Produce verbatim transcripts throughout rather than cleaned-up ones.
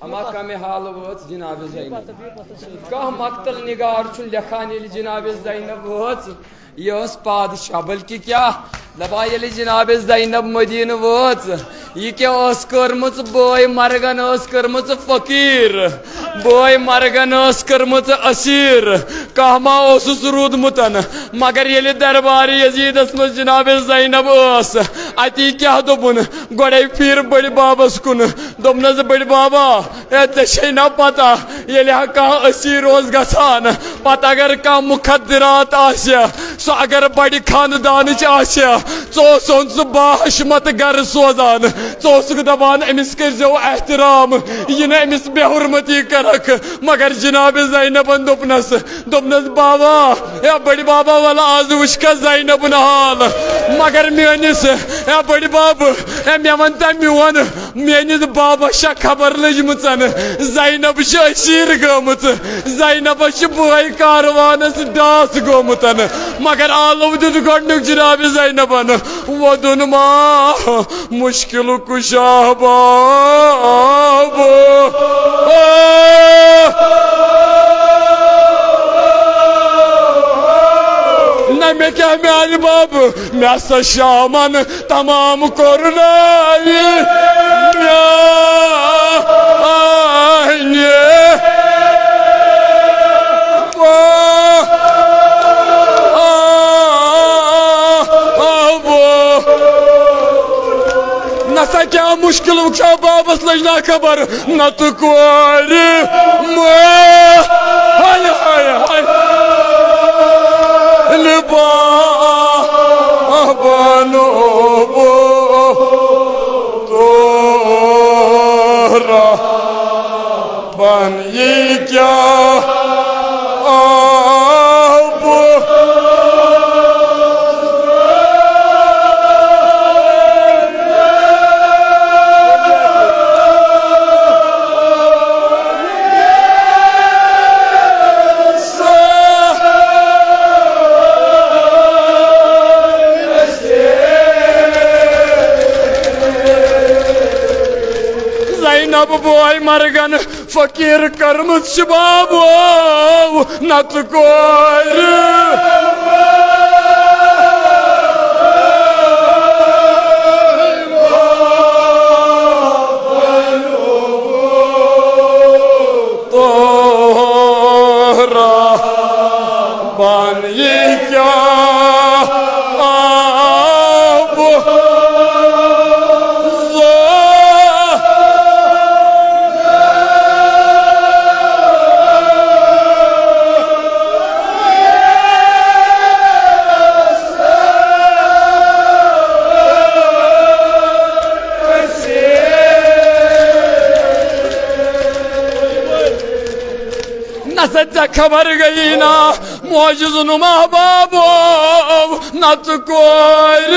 اما کمہِ حالہٕ وٲژ جناب زینب؟ کانٛہہ مقتل نگار چھُ لیکھان، ییٚلہِ جناب زینب وٲژ، یہِ ٲس پادشاہ، بلکہِ کیٛاہ دپان، ییٚلہِ جناب زینب مدینہٕ وٲژ، یہِ کیٛاہ ٲس کٔرمٕژ؟ بٲے مرگن ٲس کٔرمٕژ فقیٖر، بٲے مرگن ٲس کٔرمٕژ اسیٖر۔ کانٛہہ ما اوسُس روٗدمُت؟ مگر ییٚلہِ دربار یزیدس منٛز جناب زینب ٲس، اتی کیٛاہ دوٚپُن؟ گۄڈے پھیٖر بٔڈۍ بابس کُن، دوٚپنس، بٔڈۍ بابا، اے، ژےٚ چھے نا پتہ، ییٚلہِ ہا کانٛہہ اسیٖر اوس گژھان، پتہٕ اگر کانٛہہ مُخدرات آسہِ، سُہ اگر بڑِ خاندانٕچ آسہِ، ژٕ اوسُن سُہ باحشمت گرٕ سوزان، ژٕ اوسُکھ دپان، أمِس کٔرۍزیو احترام، یہِ نہٕ أمِس بے حرمتی کرکھ۔ مگر جناب زینبن دوٚپنس، دوٚپنس، بابا، اے بٔڈۍ بابا، وَلہٕ آز وٕچھ کھا زینبُن حال۔ مگر میٲنِس، اے بٔڈۍ بب، اے مےٚ وَن تہ میون، میٲنِس بابس چھا خبر لٔجمٕژن؟ زینب چھِ اسیٖر گٔمٕژ، زینبس چھِ بٲے کاروانس ڈاس گوٚمُت۔ مگر آلو دیُت گۄڈٕنیُک جناب زینبن وَدُن ما مشکل کشا باب۔ نہ مےٚ کیٛاہ میٛانہِ بب، مےٚ ہسا شامن تمام کوٚر ناوِ میٛانہِ۔ نسا کیٛاہ مشکل وٕچھو بابس لٔج نا خبر، نتہٕ کورِ مٲلۍ۔ ہاے، ہاے، ہاے۔ لبا بنو بو تو رہبن یہ کیا آب۔ زینب بوے مرگن فقیر کرمت شبابو نت کور۔ طہرا بن یہ کیا آب؟ نسا ژےٚ خبر گٔیی نا معجز نما بابو نت کورِ۔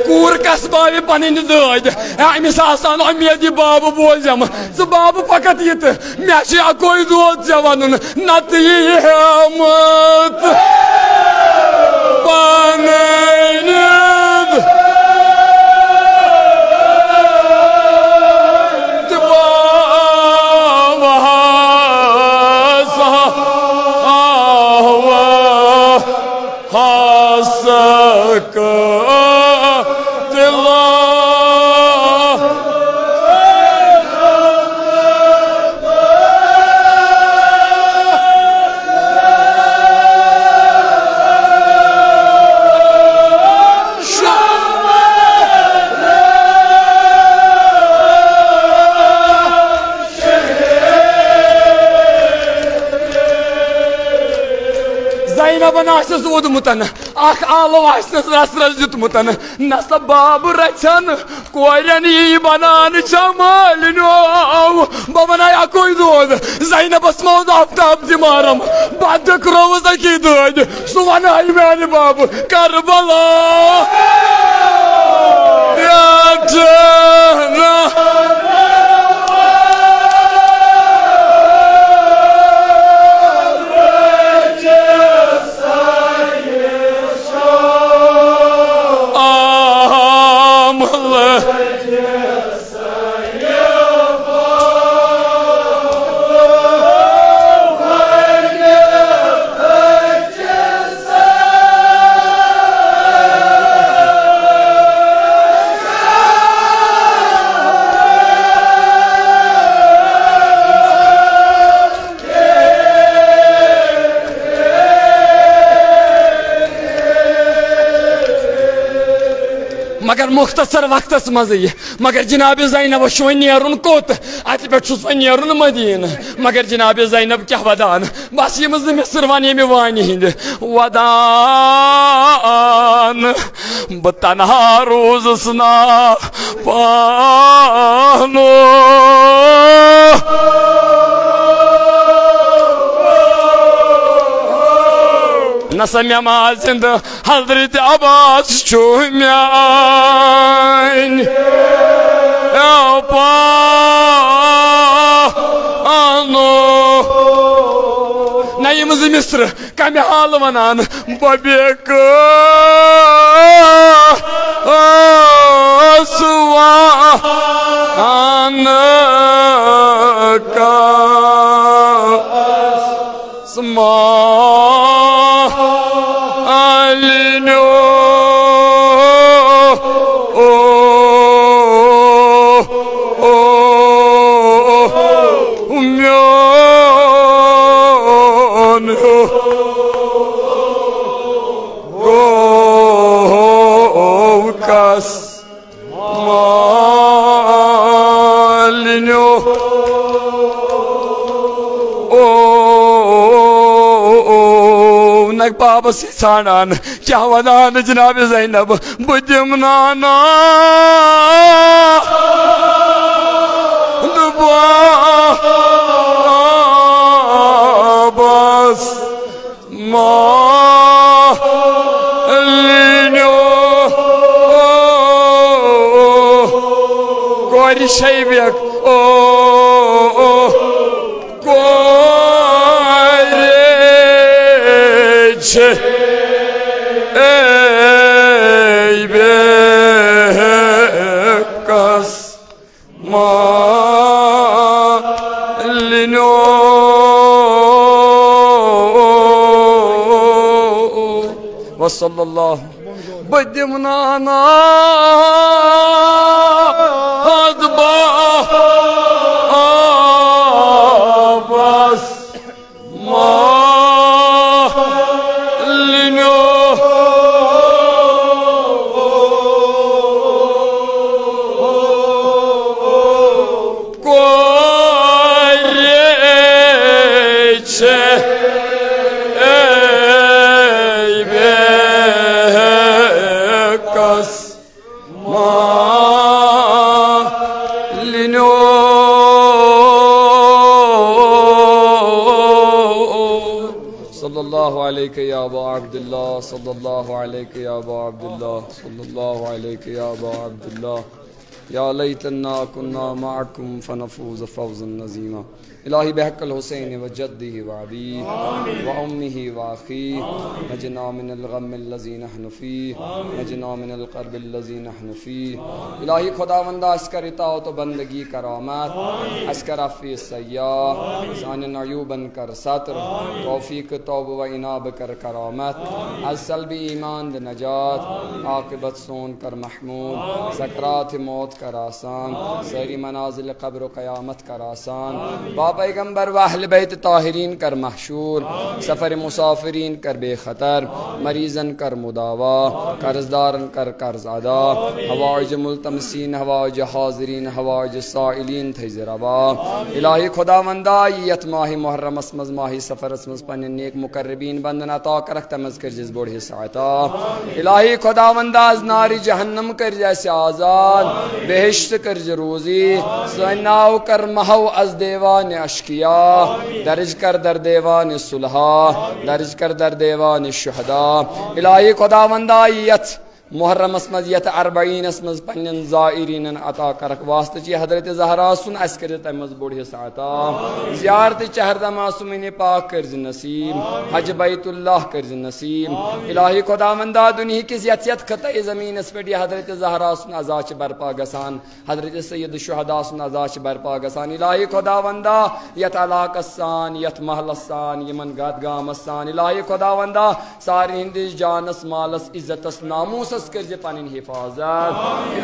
کوٗر کس باوِ پنٕنۍ دٲدۍ۔ ہے، أمِس آسان اُمید یہِ بابہٕ بوزٮ۪م۔ ژٕ بابہٕ فقط یہِ تہٕ مےٚ چھُ اکوے دود ژےٚ ونُن، نتہٕ یی ہیمت پنٕنۍ تہٕ باوس آوا۔ ہسک تلا۔ زینبن آسٮ۪س ووٚدمُت، اکھ آلو آسنس رژھ رژھ دیُتمُت۔ نسا باب رژھن کورٮ۪ن یی بنان چھا مٲلِنیو۔ بہٕ ونے اکُے دود، زینبس منٛز آفتاب دِمارم، بد کروز اکی دٲدۍ۔ سُہ ونہٕ ہاے میانہِ بابہٕ کربلا۔ یتھ جہنم عامل۔ مگر مختصر وقتس منٛزٕے، مگر جناب زینبس چھُ وۄنۍ نیرُن کوٚت؟ اتہِ پٮ۪ٹھ چھُس وۄنۍ نیرُن مدینہ۔ مگر جناب زینب کیٛاہ ودان؟ بس یِم زٕ مصر ونہِ ییٚمہِ وانہِ ہٕنٛدِ۔ ودان بہٕ تنہا روٗزُس نا پانو۔ نسا مےٚ ما زندٕ حضرت عباس چھُ میانہِ پانو۔ نہ یِم زٕ مصر کمہِ حال ونان؟ بہٕ بیکہٕ آسوان کا۔ سمالنیو۔ او، او، میون گو کس مالنیو۔ او، او، او، نگ بابس ژھانڈان، کیٛاہ ونان جناب زینب؟ بہٕ دِمہٕ نانا دُبابس مالنیو۔ کورِ شیبیک، او، او، کورِ چھِ اے بیکس مالنیو۔ وصلی اللہ۔ بہٕ دِمہٕ نانا اَتھ بابس مالنیو۔ کورِ چھِ اے بیکس مالنیو۔ صلی اللہ علیک یا ابا عبداللہ، صلی اللہ علیک یا ابا عبداللہ، صلی اللہ علیک یا ابا عبداللہ۔ یا لیتنا کنا معکم فنفوز فوزا عظیما۔ الہی بحق الحسین و جدہ و ابی و امہ و اخی، نجنا من الغم الذی نحن فیہ، نجنا من القرب الذی نحن فیہ۔ الہی خداوندا، اسہِ کر اطاعت و بندگی کرامت، اسہِ کر عفو سیاح، سانٮ۪ن عیوبن کر ستر، توفیق توبہ و اناب کر کرامت، از سلب ایمان دِ نجات، عاقبت سون کر محمود، سکرات موت کر آسان، ساری منازل قبر و قیامت کر آسان۔ پیغمبر و اہل بیت طاہرین کر محشور، سفر مسافرین کر بے خطر، مریضن کر مداوا، قرض دارن کر قرض ادا، حوائج ملتمسین، حوائج حاضرین، حوائج سائلین تھٲیزِ روا۔ الہی خداوندا، یتھ ماہ محرمس منٛز، ماہ سفرس منٛز پننٮ۪ن نیک مقربین بندن عطا کرکھ، تمن کٔرزٮ۪س بوٚڑ حصہٕ عطا۔ الہی خداوندا، از نارِ جہنم کٔرزِ اسہِ آزاد، بہشت کٔرزِ روزی، سٲنۍ ناو کر محو از دیوان اشقیا، درج کر در دیوان صلحا، درج کر در دیوان شہدا۔ الہی خداوندا، یتھ محرمس منٛز، یتھ اربعینس منٛز پننٮ۪ن زائرینن عطا کرکھ واسطہٕ چی حضرت زہرا سُنٛد، اسہِ کٔرزِ تمہِ منٛز بوٚڑ حصہٕ عطا۔ زیارت چہردم معصومین پاک کٔرزِ نصیب، حج بیت اللہ کٔرزِ نصیب۔ الہی خداوندا، دُنیہکِس یتھ یتھ خطہ زمینس پٮ۪ٹھ یہِ حضرت زہرا سُنٛد عزا چھِ برپا گژھان، حضرت سید الشہداء سُنٛد عزا چھِ برپا گژھان۔ الہی خداوندا، یتھ علاقس سان، یتھ محلس سان، یمن گتھ گامس سان، الہی خداوندا، سارنٕے ہٕنٛدِس جانس، مالس، عزتس، ناموسس کٔرزِ پنٕنۍ حفاظت۔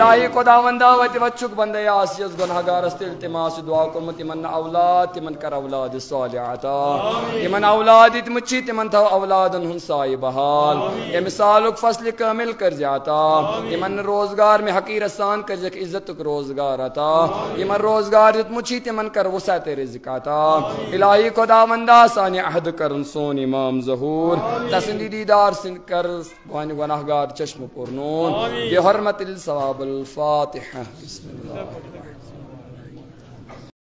الہی خداوندا، وتہِ وتہِ چھُکھ بندے آسیس گناہگارس تہِ التماس چھُ دعا کوٚرمُت، یمن نہٕ اولاد، تمن کر اولاد صالح عطا۔ یمن اولاد دِتمٕتۍ چھِ، تمن تھاو اولادن ہُنٛد سایہِ بحال۔ ییٚمہِ سالُک فصلِ کامل کٔرزِ عطا۔ یمن نہٕ روزگار مےٚ حقیرت سان کٔرزکھ عزتُک روزگار عطا۔ یمن روزگار دیُتمُت چھُ، تمن کر وسعت رزق عطا۔ الہی خداوندا، سانہِ عہد کرن سون امام ظہور۔ تسٕنٛدِ دیدار سٕنٛدۍ کر وانہِ گناہگار چشم پرنون۔ بحرمت الثواب الفاتحہ۔ بسم اللہ۔